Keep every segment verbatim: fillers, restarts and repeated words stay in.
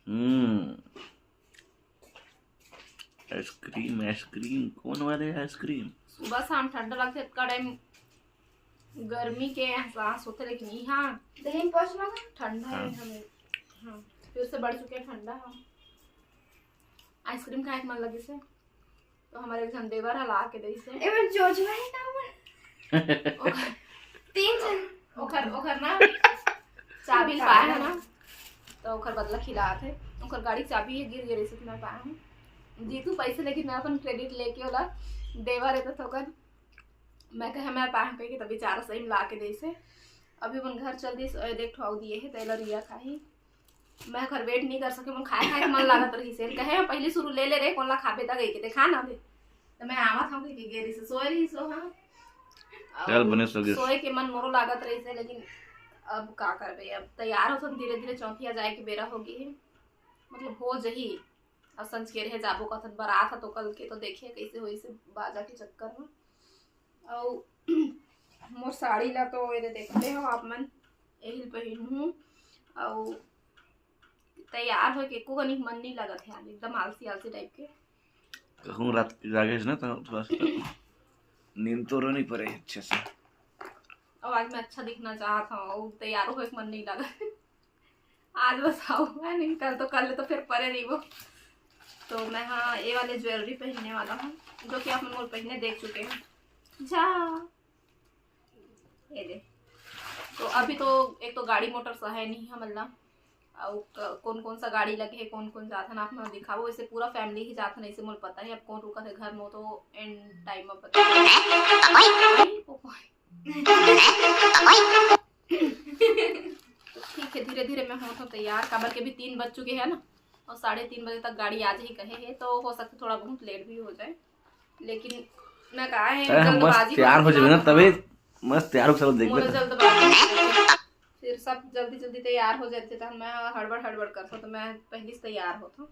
हम्म, ice cream, ice cream, कौन वाले ice cream? सुबह शाम ठंडा लगथे, अतका टाइम गर्मी के एहसास होथे, लेकिन इहाँ दही में पहुँच लगा। ठंडा है हाँ। हमें। हाँ, फिर से बढ़ चुके हैं ठंडा। हाँ, आइसक्रीम खाए के मन लगे से, तो हमारे एक झन देवर ह ला के देइस हे। एमन चोचवा है का हमर? ओकर तीन झन। ओकर, ओकर ना चाबी ल पाए है ना, तो ओकर बदला खिलात है। ओकर गाड़ी के चाबी है, गिर गे रहिस, मैं पाए हूँ। जीतू पैसे लेके मैं अपन क्रेडिट लेके ओला देवर है तो थोकन मैं कहे मैं पाए हूँ कहिके, तभी चार सही में ला के देइस हे। अभी मन घर चल दिस, ए, देख ठो अउ दिए है, तेला रिया खाही। मैं घर वेट नहीं कर सके, मोर खाए खाए के मन लागत रहिस हे। कहे, "पहली शुरू ले ले रे, कोन ला खाबे त गई के देखा ना दे।" तो मैं आवत हूँ कि गे रहिस हे, सोए रहिस हे, हाँ। चल, बने सो गिस। सोए के मन मोरो लागत रहिस हे, लेकिन अब का करबे, अब तैयार होथन धीरे धीरे, चौथिया जाए के बेरा हो गई है। मतलब हो जही, अब संझ के रहे जाबो कथन, बरात ह तो कल के, तो देखिए कैसे होई से बाजा के चक्कर में। अउ मोर साड़ी ला तो एदे देखते हो आप मन, एही ल पहिनहूँ। अउ तैयार होए के एको कनिक मन नहीं लगत है आज, एकदम आलसी आलसी टाइप के। कहूँ रात के जागे ना तो थोड़ा सा नींद तो नहीं पड़े अच्छे से। अब आज मैं अच्छा दिखना चाहत हूँ, अउ तैयार होए के मन नहीं लगत। आज बस आऊ है, नहीं कल तो, कल तो फिर परे रहिबो। तो मैं हाँ ये वाले ज्वेलरी पहनने वाला हूँ, जो कि आप मन मोर पहने देख चुके हैं। जा ये दे। तो अभी तो एक तो गाड़ी मोटर सा है नहीं हमन ला, अउ क-, कौन कौन सा गाड़ी लगे है, कौन कौन जाथन, आप मन दिखाबो। वैसे पूरा फैमिली ही जाथन, ऐसे मोर पता है। अब कौन रुकत है घर में, तो एंड टाइम में पता चलही। तो ठीक है, धीरे धीरे मैं होत हूँ तैयार, काबर के अभी तीन बज चुके हैं ना, और साढ़े तीन बजे तक गाड़ी आ जाही कहे है, तो हो सकता थोड़ा बहुत लेट भी हो जाए, लेकिन मैं कहा है अरे, हम मस्त जल्दबाजी में तैयार हो जाबे ना, तबे मस्त तैयार हो, चलो देख मोला लेते हैं। जल्दबाजी में फिर सब जल्दी जल्दी तैयार हो जाते, तो मैं हड़बड़ हड़बड़ करता, तो मैं पहले से तैयार होता हूँ।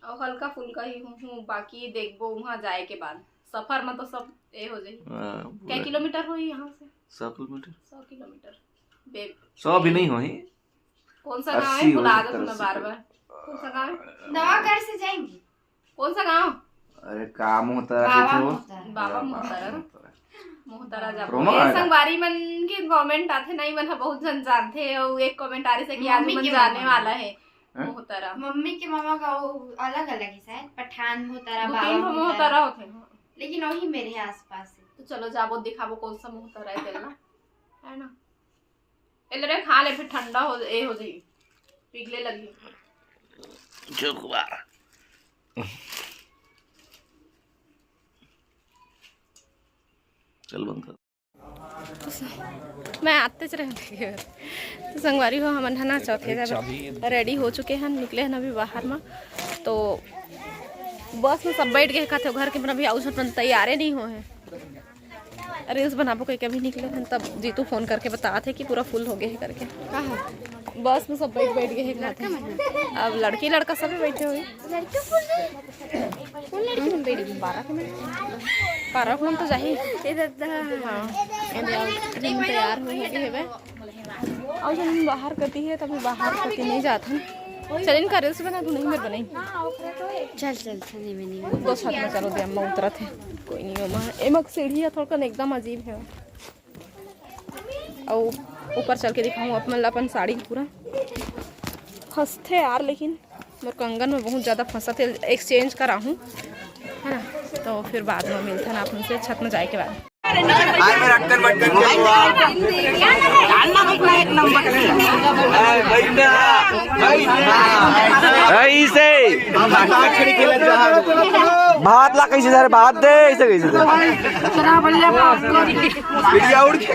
और हल्का फुल्का ही हूँ, हूँ, बाकी देखबो वहाँ जाए के बाद। सफर में तो सब ए हो जाही। हाँ, कै पूरा किलोमीटर होही यहाँ से? सौ किलोमीटर। सौ किलोमीटर। बे-, सौ भी नहीं होही। कौन सा गाँव है? अस्सी हो भुला सकता है, जाता हूँ मैं अस्सी बार पे। बार। कौन सा गाँव है? नवागढ़ से जाएंगे। कौन सा गाँव? अरे, का मोहतरा बाबा के थे वो? मोहतरा। बाबा बाबा मोहतरा ना? मोहतरा। मोहतरा जाबो। रोमा ये आएगा। संगवारी मन के कमेंट आथे ना, ई मन ह बहुत झन जानथे, अउ एक कमेंट आ रहिस हे कि आज मम्मी मन के जाने मामा। वाला है। हैं? मोहतरा। मम्मी के मामा का वो अलग अलग है शायद, पठान मोहतरा, दो बाबा तीन ठो मोहतरा। मोहतरा होथे, हाँ। लेकिन वही मेरे आसपास है। तो चलो जाबो, दिखाबो कौन सा मोहतरा है तेला, है ना? ए ले रे, खा ले, फिर ठंडा हो, ए हो जाई, पिघले लगी। चुकवा। चल बंद कर। मैं आते च रहे थे। तो संगवारी हो, हमन ह ना चौथे जब रेडी हो चुके हैं, निकले हैं अभी बाहर में। तो बस में सब बैठ गए, कहते घर के मन अभी आऊ झन तैयारे नहीं हो हैं। रील्स बनाबो कहिके अभी निकले हन, तब जीतू फोन करके बतात हे कि पूरा फुल हो गए हे करके। कहाँ? बस में सब बैठ, बैठ गए हे, कहत हे। अब लड़की लड़का सब बैठे हुए। लड़की फुल गई? कौन लड़की मन बैठ गई? बारह के मन। बारह के मन तो जाही। ए दादा। हाँ। ए दे, अब हम तैयार हो गए हेबे। अउ जब हम बाहर कती है, तभी बाहर कती नहीं जात हन। चल, इनका रील्स बना, तू नहीं मेर बनाई। चल, चल, चल, नहीं, मैं नहीं। दो साथ में चलो, दे अम्मा उतरत है। कोई नहीं, ओमा, एमा सीढ़ी है, थोड़ा एकदम अजीब है। अउ ऊपर चल के दिखाऊँ अपन ला, अपन साड़ी पूरा फंसथे यार, लेकिन मोर कंगन में बहुत ज़्यादा फंसत है, एक्सचेंज कराहूँ, है ना? तो फिर बाद में मिलथन आप उनसे छत में जाए के बाद। आज मैं रक्कन मक्कन के हुआ। डालना बटना एक नंबर। ऐसे। भात ला कैसे धरे, भात दे, ऐसे कैसे धरे? वीडियो उड़ के।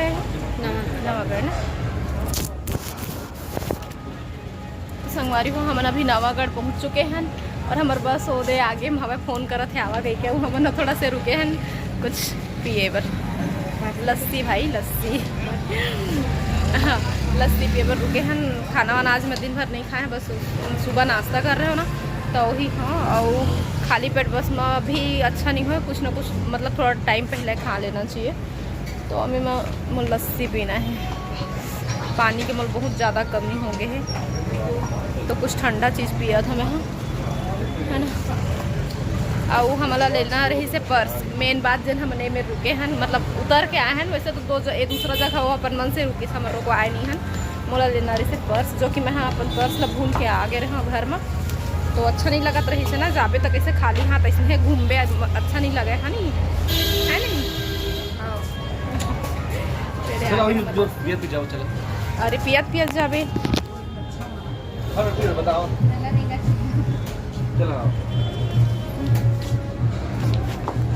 नवागढ़ ना। संगवारी हो, हमन अभी नवागढ़ पहुँच चुके हन और हमर बस ओदे आगे में हवय, फोन करत हे, आवा गई के। अउ हमन ह थोड़ा से रुके हन कुछ पिए बर, लस्सी भाई, लस्सी। हाँ, लस्सी पिए बर रुके हन। खाना वाना आज मैं दिन भर नहीं खाए, बस सु-, सुबह नाश्ता कर रहे हो ना, तो वही। हाँ, और खाली पेट बस में भी अच्छा नहीं हो, कुछ ना कुछ, मतलब, थोड़ा टाइम पहले खा लेना चाहिए। तो अभी मैं, मोर लस्सी पीना है, पानी के मोर बहुत ज़्यादा कमी हो गए है, तो कुछ ठंडा चीज़ पिया था मैं, हाँ, है ना। अउ हमला लेना रही से पर्स, मेन बात, जेन हमन एमे रुके हन, मतलब, उतर के आए हन। वैसे तो दो ज-, ए, दूसरा जगह वो अपन मन से रुके, हमर को आए नहीं हन। मोला लेना रही से पर्स, जो कि मैं, हाँ, अपन पर्स ला भूल के आ गए रहे घर में, तो अच्छा नहीं लगत रही से ना, जाबे तो कैसे खाली हाथ ऐसे घूमबे, अच्छा नहीं लगे, है नहीं, है नहीं? हाँ। चलो, अभी जो पियत पी जाओ, चलो। अरे, पियत पियत जाबे। हाँ, फिर बताओ। चलो, आओ।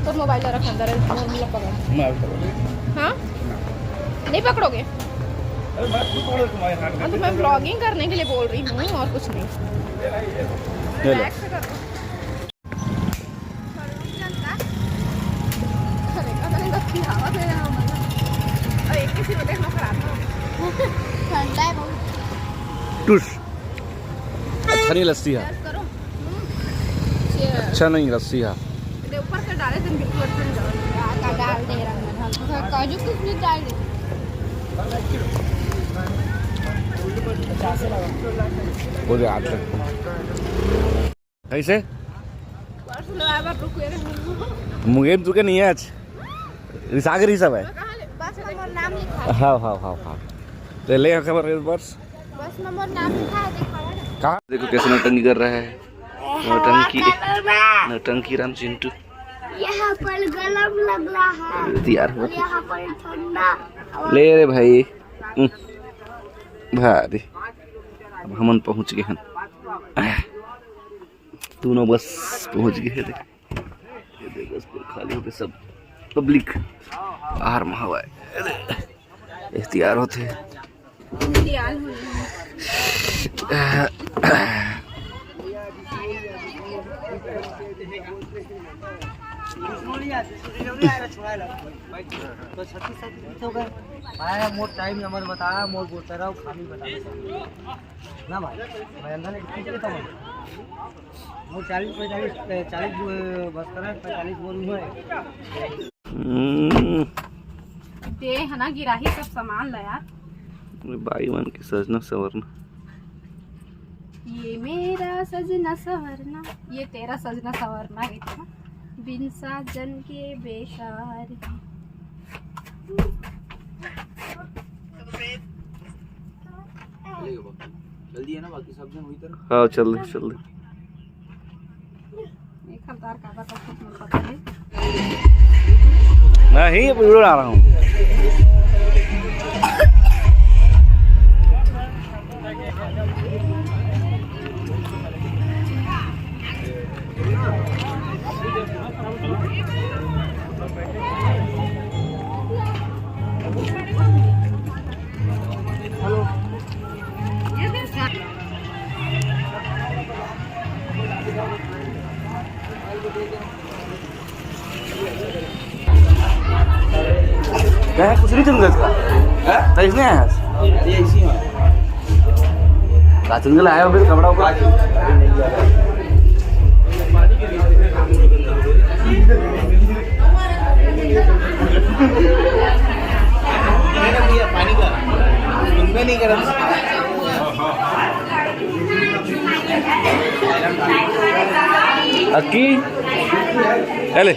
तो मोबाइल रख अंदर, मोबाइल पकड़। मैं अभी पकड़। हाँ, नहीं पकड़ोगे? अरे, मैं खुद पकड़ तुम्हारे हाथ में। हाँ, तो मैं ब्लॉगिंग करने के लिए बोल रही हूँ और कुछ नहीं। ये लो। रिलैक्स कर। ठंडा है बहुत। टुस। अच्छा नहीं लस्सी है। Cheers करो। हम्म। Cheers। अच्छा नहीं लस्सी है। ये ऊपर से डाले थे, बिल्कुल अच्छा नहीं लगा। का डाल दे रहा है, हम तो काजू कुछ नहीं डाल दे। हो गया, अच्छा। कैसे? मुंगेर में रुके नहीं है आज, रिसागर ही सब है। हाँ, हाँ, हाँ, हाँ। तो ले खबर इस वर्ष। बस नंबर नाम लिखा है, दिखावा ना। कहाँ? देखो कैसे नौटंकी कर रहा है। नौटंकी, नौटंकी राम चिंटू। यहाँ पर गरम लग रहा है। यार, और यहाँ पर ठंडा। ले रे भाई। हम्म। भारी। अब हमन पहुँच गए हैं। दोनों बस पहुँच गए हैं। देख, ये देख, बस पूरा खाली हो गए सब। पब्लिक बाहर में हवा है। ये देख, एहतियार होते हैं। तो छत्तीस सौ हो गए। भाई, मोर टाइम नंबर बताया, मोर बोलता रहा, खाली बता। ना भाई, मैं अंदर एक चीज लेता हूँ। वो चालीस पैंतालीस, ए, चालीस, ए, बस करा, पैंतालीस बोल हुआ है। हम्म। दे है ना, गिराही सब सामान ला यार। बाई मन के सजना सवरना। ये मेरा सजना सवरना, ये तेरा सजना सवरना है ना, बिन साजन के बेकार। चलेगा बाकी, जल्दी है ना, बाकी सब जन वही तरह। हाँ, चल दे, चल दे। एक हफ्ता का बता, कुछ नहीं पता है। नहीं, अब उड़ा रहा हूँ। क्या है, कुछ नहीं चुन गया इसका? हैं? तो इसने आया है। ये इसी में। राशन के लाया हो फिर कपड़ा उपड़ा? पानी का। उनमें नहीं गरम। अक्की, अले।